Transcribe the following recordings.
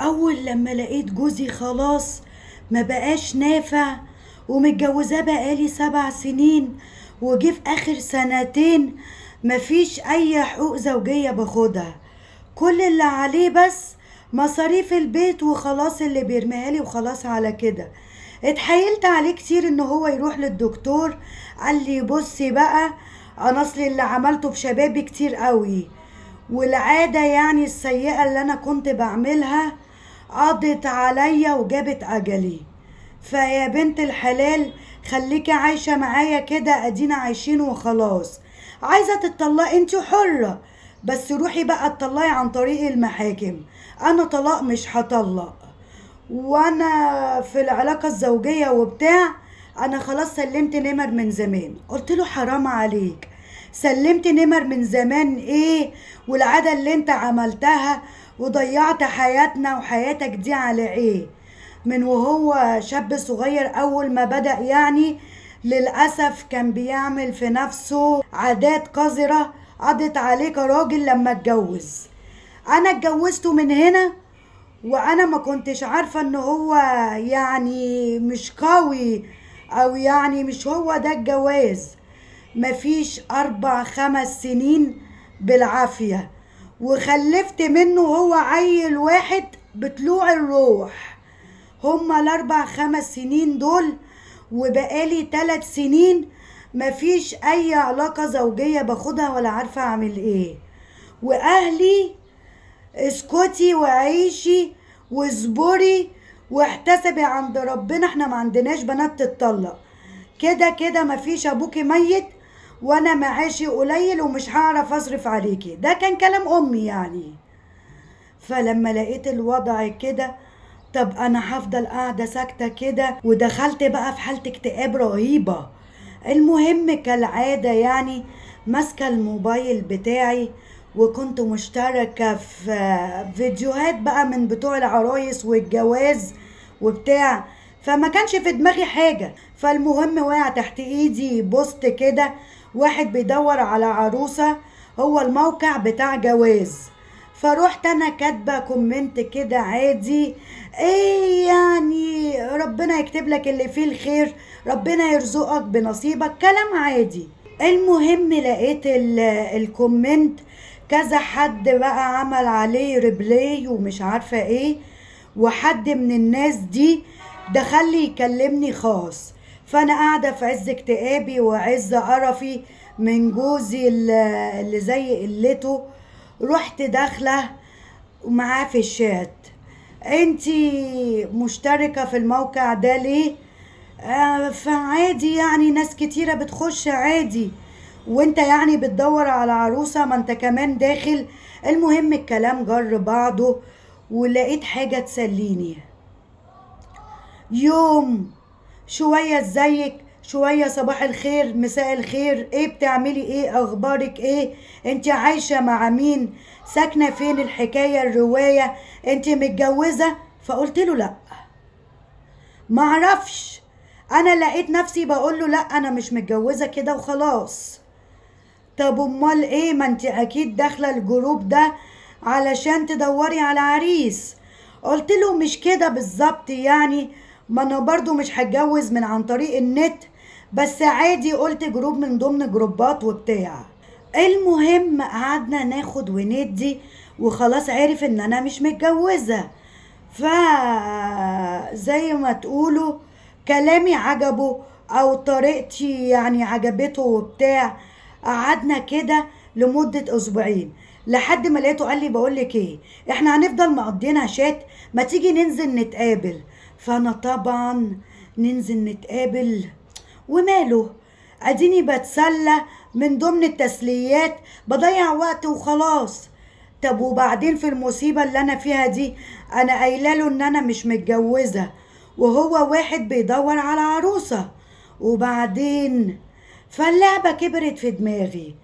اول لما لقيت جوزي خلاص ما بقاش نافع، ومتجوزاه بقالي 7 سنين، وجي في اخر سنتين مفيش اي حقوق زوجية باخدها، كل اللي عليه بس مصاريف البيت وخلاص اللي بيرميها لي وخلاص على كده. اتحايلت عليه كتير ان هو يروح للدكتور، قال لي بصي بقى انا اصل اللي عملته في شبابي كتير قوي، والعادة يعني السيئة اللي انا كنت بعملها قضت عليا وجابت اجلي، فيا بنت الحلال خليكي عايشة معايا كده، ادينا عايشين وخلاص. عايزة تتطلقي انت حرة، بس روحي بقى اتطلقي عن طريق المحاكم، انا طلاق مش هطلق، وانا في العلاقة الزوجية وبتاع انا خلاص سلمت نمر من زمان. قلت له حرام عليك، سلمت نمر من زمان ايه والعادة اللي انت عملتها وضيعت حياتنا وحياتك دي على ايه؟ من وهو شاب صغير اول ما بدأ يعني للأسف كان بيعمل في نفسه عادات قذرة قضت عليه كراجل لما اتجوز. انا اتجوزته من هنا وانا ما كنتش عارفة ان هو يعني مش قوي او يعني مش هو ده الجواز. مفيش 4-5 سنين بالعافية وخلفت منه هو عيل واحد بطلوع الروح. هما 4-5 سنين دول، وبقالي 3 سنين مفيش اي علاقة زوجية باخدها ولا عارفة اعمل ايه. واهلي اسكتي وعيشي واصبري واحتسبي عند ربنا، احنا ما عندناش بنات تتطلق، كده كده مفيش، ابوكي ميت وانا معاشي قليل ومش هعرف اصرف عليكي. ده كان كلام امي يعني. فلما لقيت الوضع كده، طب انا هفضل قاعده ساكته كده، ودخلت بقى في حاله اكتئاب رهيبه. المهم كالعاده يعني ماسكه الموبايل بتاعي، وكنت مشتركه في فيديوهات بقى من بتوع العرايس والجواز وبتاع، فما كانش في دماغي حاجه. فالمهم وقع تحت ايدي بوست كده، واحد بيدور على عروسه، هو الموقع بتاع جواز. فروحت انا كاتبه comment كده عادي، ايه يعني ربنا يكتب لك اللي فيه الخير، ربنا يرزقك بنصيبك، كلام عادي. المهم لقيت ال comment كذا حد بقى عمل عليه reply ومش عارفه ايه، وحد من الناس دي دخل لي يكلمني خاص. فانا قاعده في عز اكتئابي وعز قرفي من جوزي اللي زي قلته، رحت داخله ومعاه في الشات، انتي مشتركه في الموقع ده ليه؟ فعادي يعني ناس كتيره بتخش عادي، وانت يعني بتدور على عروسه، ما انت كمان داخل. المهم الكلام جر بعضه، ولقيت حاجه تسليني. يوم شويه ازيك، شويه صباح الخير، مساء الخير، ايه بتعملي، ايه اخبارك، ايه انت عايشه مع مين، ساكنه فين، الحكايه الروايه، انت متجوزه؟ فقلت له لا معرفش. انا لقيت نفسي بقول له لا انا مش متجوزه كده وخلاص. طب امال ايه، ما انت اكيد داخله ال group ده علشان تدوري على عريس. قلت له مش كده بالظبط يعني، ما انا برضو مش هتجوز من عن طريق النت، بس عادي قلت group من ضمن جروبات وبتاع. المهم قعدنا ناخد وندي، وخلاص عرف ان انا مش متجوزة. فزي ما تقولوا كلامي عجبه او طريقتي يعني عجبته وبتاع. قعدنا كده لمدة اسبوعين لحد ما لقيته قال لي بقولك ايه، احنا هنفضل مقضينا شات، ما تيجي ننزل نتقابل. فانا طبعا ننزل نتقابل وماله، اديني بتسلى من ضمن التسليات، بضيع وقت وخلاص. طب وبعدين في المصيبة اللي انا فيها دي، انا قايله له ان انا مش متجوزة وهو واحد بيدور على عروسة، وبعدين فاللعبة كبرت في دماغي.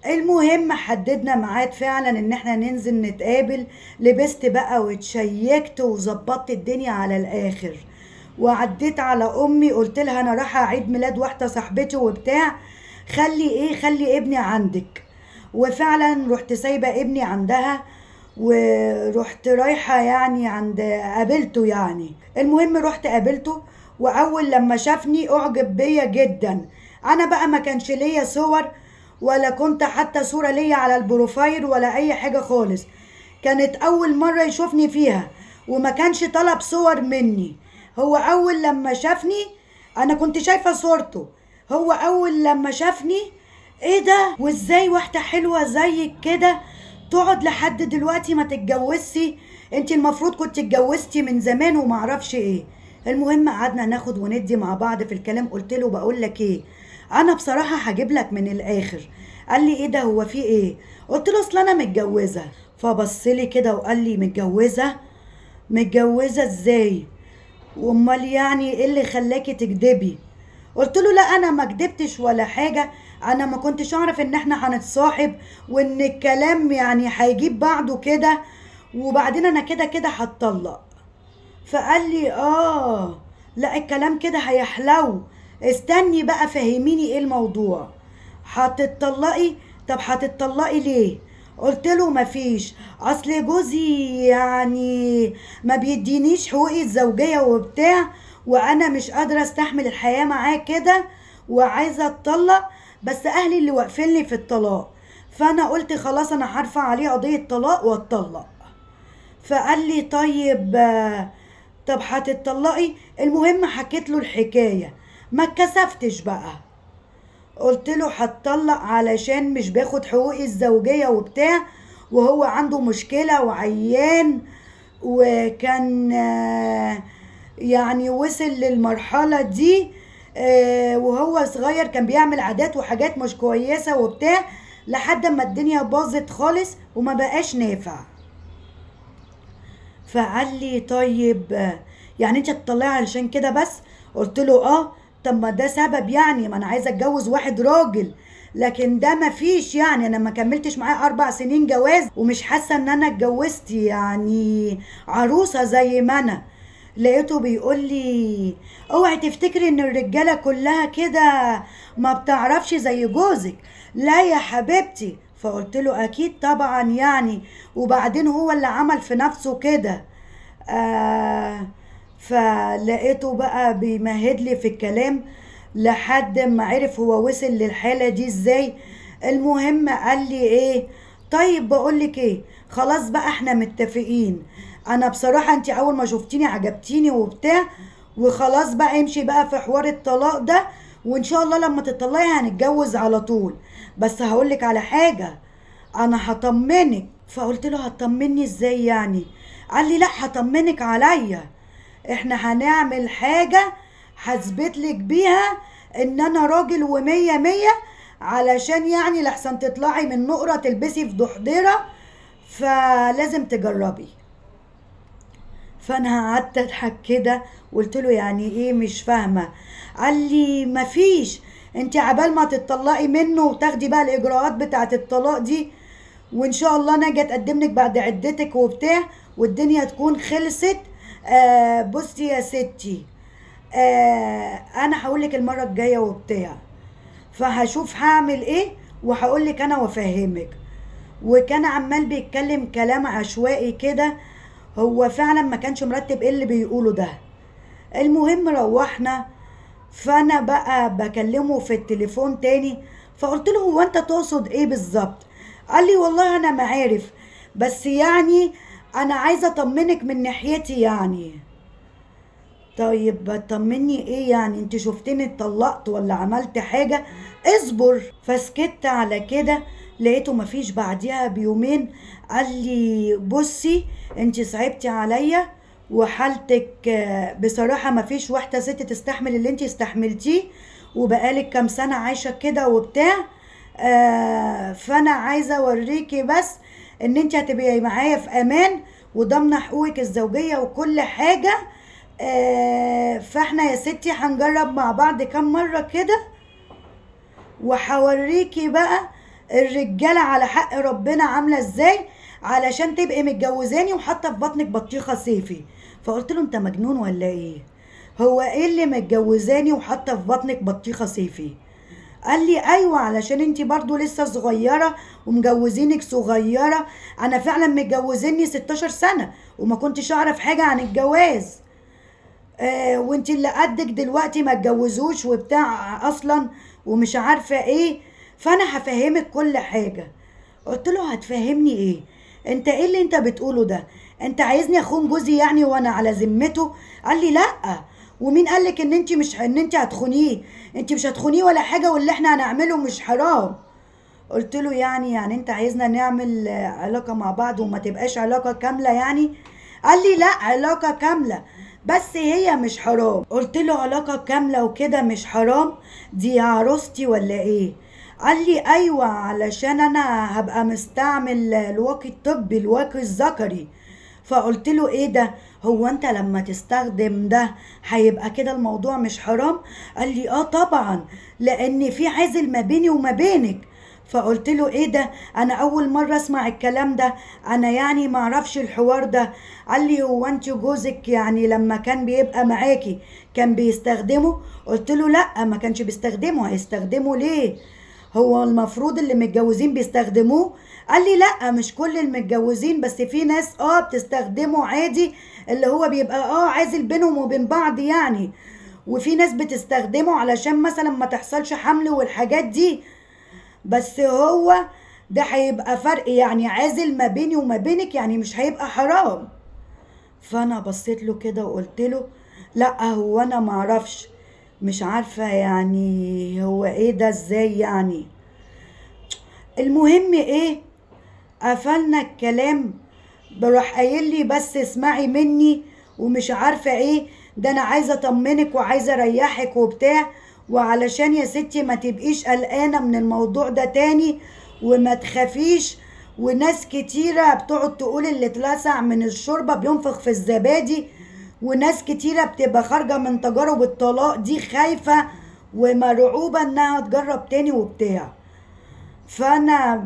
المهم حددنا ميعاد فعلا ان احنا ننزل نتقابل. لبست بقى واتشيكت وظبطت الدنيا على الاخر، وعديت على امي قلت لها انا رايحه عيد ميلاد واحده صاحبتي وبتاع، خلي ايه، خلي ابني عندك. وفعلا رحت سايبه ابني عندها ورحت رايحة يعني عند قابلته يعني. المهم رحت قابلته، واول لما شافني اعجب بيا جدا. انا بقى ما كانش ليا صور ولا كنت حتى صورة ليا على ال profile ولا اي حاجة خالص، كانت اول مرة يشوفني فيها وما كانش طلب صور مني. هو اول لما شافني انا كنت شايفة صورته، هو اول لما شافني ايه ده، وازاي واحدة حلوة زيك كده تقعد لحد دلوقتي ما تتجوزي، انت المفروض كنت اتجوزتي من زمان ومعرفش ايه. المهم قعدنا ناخد وندي مع بعض في الكلام. قلت له بقول لك ايه، انا بصراحة هجيب لك من الاخر. قال لي ايه ده، هو في ايه؟ قلت له اصل انا متجوزة. فبص لي كده وقال لي متجوزة؟ متجوزة ازاي؟ وامال يعني ايه اللي خلاكي تكدبي؟ قلت له لا انا ما كدبتش ولا حاجة، انا ما كنتش اعرف ان احنا هنتصاحب وان الكلام يعني هيجيب بعضه كده، وبعدين انا كده كده هتطلق. فقال لي اه لا الكلام كده هيحلو، استني بقى فهميني ايه الموضوع، هتتطلقي؟ طب هتتطلقي ليه؟ قلت له مفيش، اصل جوزي يعني ما بيدينيش حقوقي الزوجية وبتاع، وانا مش قادرة استحمل الحياة معاه كده وعايزة اتطلق، بس اهلي اللي واقفين لي في الطلاق، فانا قلت خلاص انا هرفع عليه قضية طلاق واتطلق. فقال لي طيب طب هتتطلقي؟ المهم حكيت له الحكاية، ما اتكسفتش بقى، قلت له هتطلق علشان مش باخد حقوقي الزوجية وبتاع، وهو عنده مشكلة وعيان، وكان يعني وصل للمرحلة دي وهو صغير، كان بيعمل عادات وحاجات مش كويسة وبتاع، لحد ما الدنيا باظت خالص وما بقاش نافع. فقال لي طيب يعني انت هتطلعي علشان كده بس؟ قلت له اه. طب ما ده سبب يعني، ما انا عايزه اتجوز واحد راجل، لكن ده ما فيش يعني، انا ما كملتش معاه 4 سنين جواز ومش حاسه ان انا اتجوزت يعني عروسه زي ما انا. لقيته بيقول لي اوعي تفتكري ان الرجالة كلها كده ما بتعرفش زي جوزك، لا يا حبيبتي. فقلت له اكيد طبعا يعني، وبعدين هو اللي عمل في نفسه كده. فلقيته بقى بيمهد لي في الكلام لحد ما عرف هو وصل للحالة دي ازاي. المهم قال لي ايه، طيب بقولك ايه، خلاص بقى احنا متفقين، انا بصراحة انت اول ما شفتيني عجبتيني وبتاع، وخلاص بقى امشي بقى في حوار الطلاق ده، وان شاء الله لما تطلقي هنتجوز على طول، بس هقولك على حاجة انا هطمنك. فقلت له هتطمني ازاي يعني؟ قال لي لا هطمنك عليا، احنا هنعمل حاجة هثبتلك بيها ان انا راجل ومية مية، علشان يعني لحسن تطلعي من نقرة تلبسي في دحضيرة، فلازم تجربي. فانا قعدت اضحك كده وقلت له يعني ايه مش فاهمة؟ قال لي مفيش، انت عبال ما تتطلقي منه وتاخدي بقى الاجراءات بتاعة الطلاق دي، وان شاء الله انا اجي اتقدم لك بعد عدتك وبتاع، والدنيا تكون خلصت. بصي يا ستي، انا هقولك المرة الجاية وبتاع، فهشوف هعمل ايه وهقولك انا وافهمك. وكان عمال بيتكلم كلام عشوائي كده، هو فعلا ما كانش مرتب ايه اللي بيقوله ده. المهم روحنا، فانا بقى بكلمه في التليفون تاني، فقلت له هو انت تقصد ايه بالظبط؟ قال لي والله انا ما عارف، بس يعني انا عايزه اطمنك من ناحيتي يعني. طيب طمني ايه يعني، انت شفتني اتطلقت ولا عملت حاجة؟ اصبر. فسكت على كده. لقيته مفيش بعديها بيومين قال لي بصي انت صعبتي عليا وحالتك بصراحة مفيش واحدة ست تستحمل اللي انت استحملتيه، وبقالك كام سنة عايشه كده وبتاع، فانا عايزه اوريكي بس ان انت هتبقي معايا في امان وضامنه حقوقك الزوجية وكل حاجة. فاحنا يا ستي هنجرب مع بعض كام مرة كده، وحوريكي بقى الرجالة على حق ربنا عامله ازاي، علشان تبقي متجوزاني وحاطه في بطنك بطيخه صيفي. فقلت له انت مجنون ولا ايه؟ هو ايه اللي متجوزاني وحاطه في بطنك بطيخه صيفي؟ قال لي ايوه علشان انت برضو لسه صغيرة ومجوزينك صغيرة. انا فعلا متجوزيني 16 سنة وما كنتش اعرف حاجة عن الجواز، وانت اللي قدك دلوقتي ما اتجوزوش وبتاع اصلا ومش عارفه ايه، فانا هفهمك كل حاجة. قلت له هتفهمني ايه؟ انت ايه اللي انت بتقوله ده؟ انت عايزني اخون جوزي يعني وانا على ذمته؟ قال لي لا، ومين قالك ان انت مش ان انت هتخونيه؟ انت مش هتخونيه ولا حاجة، واللي احنا هنعمله مش حرام. قلت له يعني انت عايزنا نعمل علاقة مع بعض وما تبقاش علاقة كاملة يعني؟ قال لي لا علاقة كاملة بس هي مش حرام. قلت له علاقة كاملة وكده مش حرام؟ دي عروستي ولا ايه؟ قال لي ايوه علشان انا هبقى مستعمل الواقي الطبي، الواقي الذكري. فقلت له ايه ده؟ هو انت لما تستخدم ده هيبقى كده الموضوع مش حرام؟ قال لي اه طبعا، لان في عازل ما بيني وما بينك. فقلت له ايه ده؟ انا اول مرة اسمع الكلام ده، انا يعني معرفش الحوار ده. قال لي هو انت جوزك يعني لما كان بيبقى معاكي كان بيستخدمه؟ قلت له لا ما كانش بيستخدمه، هيستخدمه ليه؟ هو المفروض اللي متجوزين بيستخدموه؟ قال لي لا مش كل المتجوزين، بس في ناس بتستخدمه عادي، اللي هو بيبقى عازل بينهم وبين بعض يعني، وفي ناس بتستخدمه علشان مثلا ما تحصلش حمل والحاجات دي، بس هو ده هيبقى فرق يعني عازل ما بيني وما بينك، يعني مش هيبقى حرام. فانا بصيت له كده وقلت له لا هو انا معرفش، مش عارفة يعني هو ايه ده ازاي يعني. المهم ايه، قفلنا الكلام. بروح قايل لي بس اسمعي مني ومش عارفة ايه ده، انا عايزة اطمنك وعايزة اريحك وبتاع، وعلشان يا ستي ما تبقيش قلقانة من الموضوع ده تاني وما تخافيش. وناس كتيرة بتقعد تقول اللي اتلسع من الشوربة بينفخ في الزبادي، وناس كتيرة بتبقى خارجة من تجارب الطلاق دي خايفة ومرعوبة انها تجرب تاني وبتاع. فانا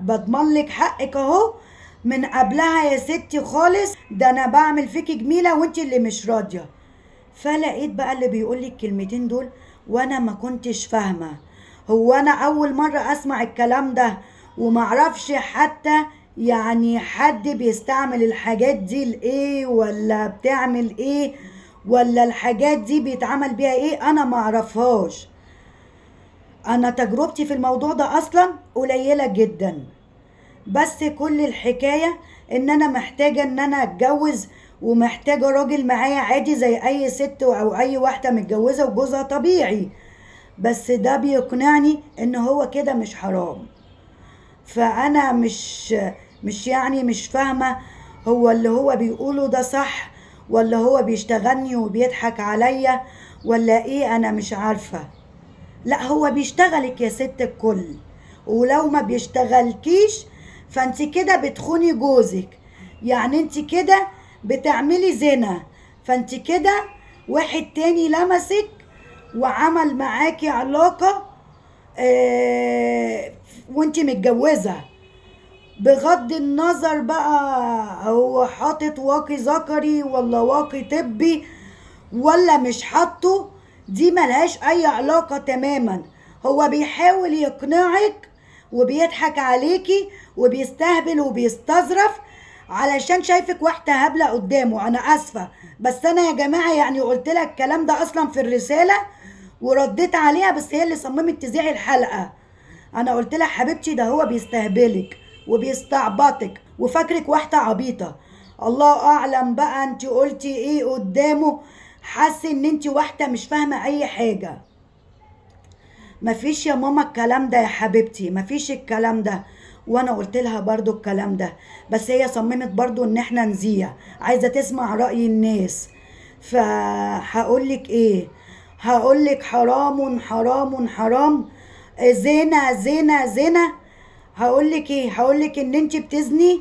بضمن لك حقك اهو من قبلها يا ستي خالص، ده انا بعمل فيكي جميلة وانت اللي مش راضية. فلقيت بقى اللي بيقول لي الكلمتين دول وانا ما كنتش فاهمة، هو انا اول مرة اسمع الكلام ده ومعرفش حتى يعني حد بيستعمل الحاجات دي لايه ولا بتعمل ايه ولا الحاجات دي بيتعمل بيها ايه، انا معرفهاش. انا تجربتي في الموضوع ده اصلا قليلة جدا، بس كل الحكاية ان انا محتاجة ان انا اتجوز ومحتاجة راجل معايا عادي زي اي ست او اي واحدة متجوزة وجوزها طبيعي، بس ده بيقنعني ان هو كده مش حرام. فانا مش يعني مش فاهمة هو اللي هو بيقوله ده صح ولا هو بيشتغلني وبيضحك عليا ولا ايه، انا مش عارفة. لا هو بيشتغلك يا ست الكل، ولو ما بيشتغلكيش فانت كده بتخوني جوزك، يعني انت كده بتعملي زنا، فانت كده واحد تاني لمسك وعمل معاكي علاقة وانت متجوزة، بغض النظر بقى هو حاطط واقي ذكري ولا واقي طبي ولا مش حاطه، دي ملهاش اي علاقة تماما. هو بيحاول يقنعك وبيضحك عليكي وبيستهبل وبيستظرف علشان شايفك واحدة هبلة قدامه. انا اسفة بس انا يا جماعة يعني قلت لك الكلام ده اصلا في الرسالة ورديت عليها، بس هي اللي صممت تذيعي الحلقة. انا قلت لها حبيبتي ده هو بيستهبلك وبيستعبطك وفاكرك واحدة عبيطة، الله اعلم بقى انت قلتي ايه قدامه، حاسه ان انت واحدة مش فاهمة اي حاجة. مفيش يا ماما الكلام ده يا حبيبتي، مفيش الكلام ده. وانا قلت لها برضو الكلام ده، بس هي صممت برضو ان احنا نذيع، عايزة تسمع رأي الناس. فهقولك ايه، هقولك حرام حرام حرام، زنا زنا زنا. هقولك ايه، هقولك ان انت بتزني،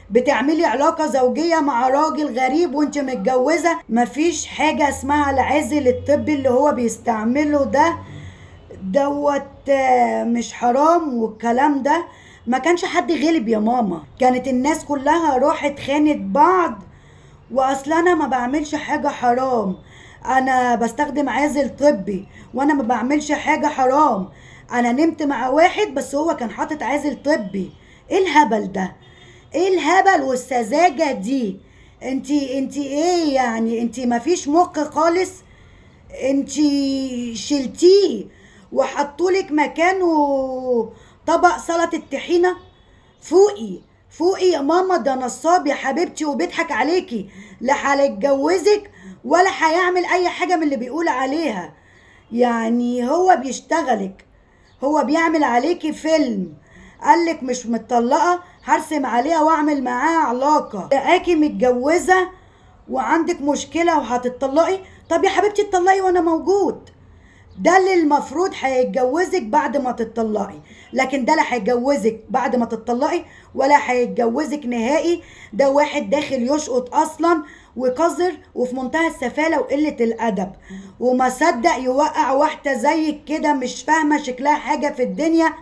بتعملي علاقة زوجية مع راجل غريب وانت متجوزة. مفيش حاجة اسمها العزل الطبي اللي هو بيستعمله ده دوت مش حرام والكلام ده. ما كانش حد غلب يا ماما، كانت الناس كلها راحت خانت بعض. واصلا انا ما بعملش حاجة حرام، انا بستخدم عازل طبي وانا ما بعملش حاجة حرام، انا نمت مع واحد بس هو كان حاطط عازل طبي. ايه الهبل ده؟ ايه الهبل والسذاجة دي؟ انتي ايه يعني؟ انتي مفيش مخ خالص، انتي شلتيه وحطولك مكانه طبق سلطة طحينة. فوقي فوقي يا ماما، ده نصاب يا حبيبتي وبيضحك عليكي، لا هيتجوزك ولا هيعمل اي حاجة من اللي بيقول عليها. يعني هو بيشتغلك، هو بيعمل عليكي فيلم. قالك مش متطلقة هرسم عليها واعمل معاها علاقة، لقاكي متجوزة وعندك مشكلة وهتطلقي، طب يا حبيبتي اتطلقي وانا موجود. ده اللي المفروض هيتجوزك بعد ما تتطلقي، لكن ده لا هيتجوزك بعد ما تتطلقي ولا هيتجوزك نهائي. ده واحد داخل يشقط اصلا وقذر وفي منتهى السفالة وقلة الادب، وما صدق يوقع واحدة زيك كده مش فاهمة شكلها حاجة في الدنيا،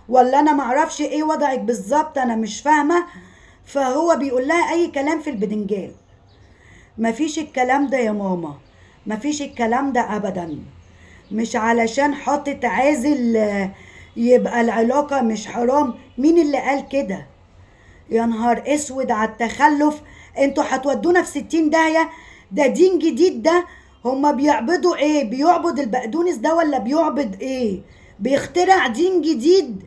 ولا انا معرفش ايه وضعك بالظبط، انا مش فاهمة. فهو بيقول لها اي كلام في البدنجال. مفيش الكلام ده يا ماما، مفيش الكلام ده ابدا. مش علشان حاطط عازل يبقى العلاقة مش حرام. مين اللي قال كده؟ يا نهار اسود على التخلف، انتوا هتودونا في 60 داهية. ده دين جديد ده، هما بيعبدوا ايه؟ بيعبد البقدونس ده ولا بيعبد ايه؟ بيخترع دين جديد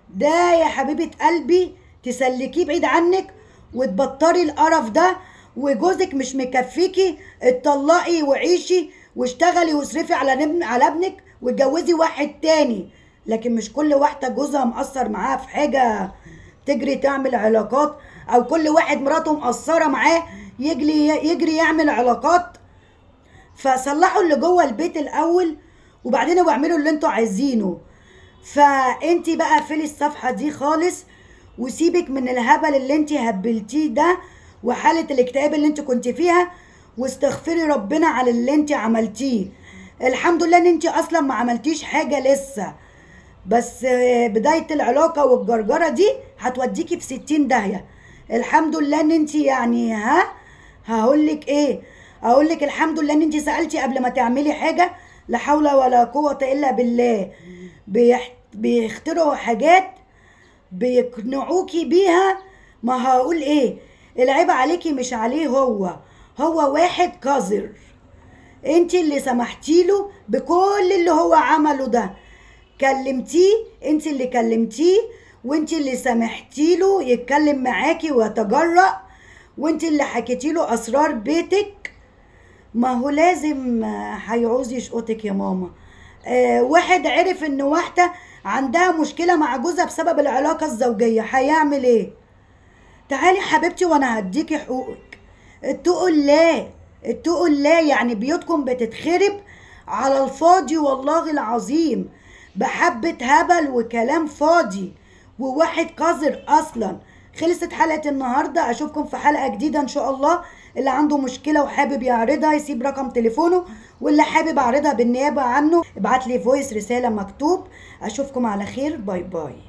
ده يا حبيبة قلبي. تسلكيه بعيد عنك وتبطري القرف ده، وجوزك مش مكفيكي اتطلقي وعيشي واشتغلي واصرفي على ابنك واتجوزي واحد تاني. لكن مش كل واحدة جوزها مقصر معاها في حاجة تجري تعمل علاقات، او كل واحد مراته مقصرة معاه يجري يعمل علاقات. فصلحوا اللي جوه البيت الاول وبعدين واعملوا اللي انتوا عايزينه. فانتي بقى قفلي الصفحة دي خالص وسيبك من الهبل اللي انتي هبلتيه ده وحاله الاكتئاب اللي انت كنت فيها، واستغفري ربنا على اللي انت عملتيه. الحمد لله ان انت اصلا ما عملتيش حاجة لسه، بس بداية العلاقة والجرجره دي هتوديكي في 60 داهية. الحمد لله ان انت يعني هقولك ايه، اقولك الحمد لله ان انت سالتي قبل ما تعملي حاجة. لا حول ولا قوة الا بالله. بيخترعوا حاجات بيقنعوكي بيها. ما هقول ايه، العيب عليكي مش عليه هو، هو واحد قذر. انت اللي سمحتيله بكل اللي هو عمله ده، كلمتيه، انت اللي كلمتيه وانت اللي سمحتيله يتكلم معاكي ويتجرأ، وانت اللي حكيتيله اسرار بيتك. ما هو لازم هيعوز يشقطك يا ماما. واحد عرف ان واحدة عندها مشكلة مع جوزها بسبب العلاقة الزوجية، هيعمل ايه؟ تعالي حبيبتي وانا هديكي حقوقك. اتقوا الله، اتقوا الله. يعني بيوتكم بتتخرب على الفاضي والله العظيم، بحبة هبل وكلام فاضي وواحد قذر اصلا. خلصت حلقة النهاردة، اشوفكم في حلقة جديدة ان شاء الله. اللي عنده مشكلة وحابب يعرضها يسيب رقم تليفونه، واللي حابب اعرضها بالنيابة عنه ابعت لي voice رسالة مكتوب. اشوفكم على خير، bye bye.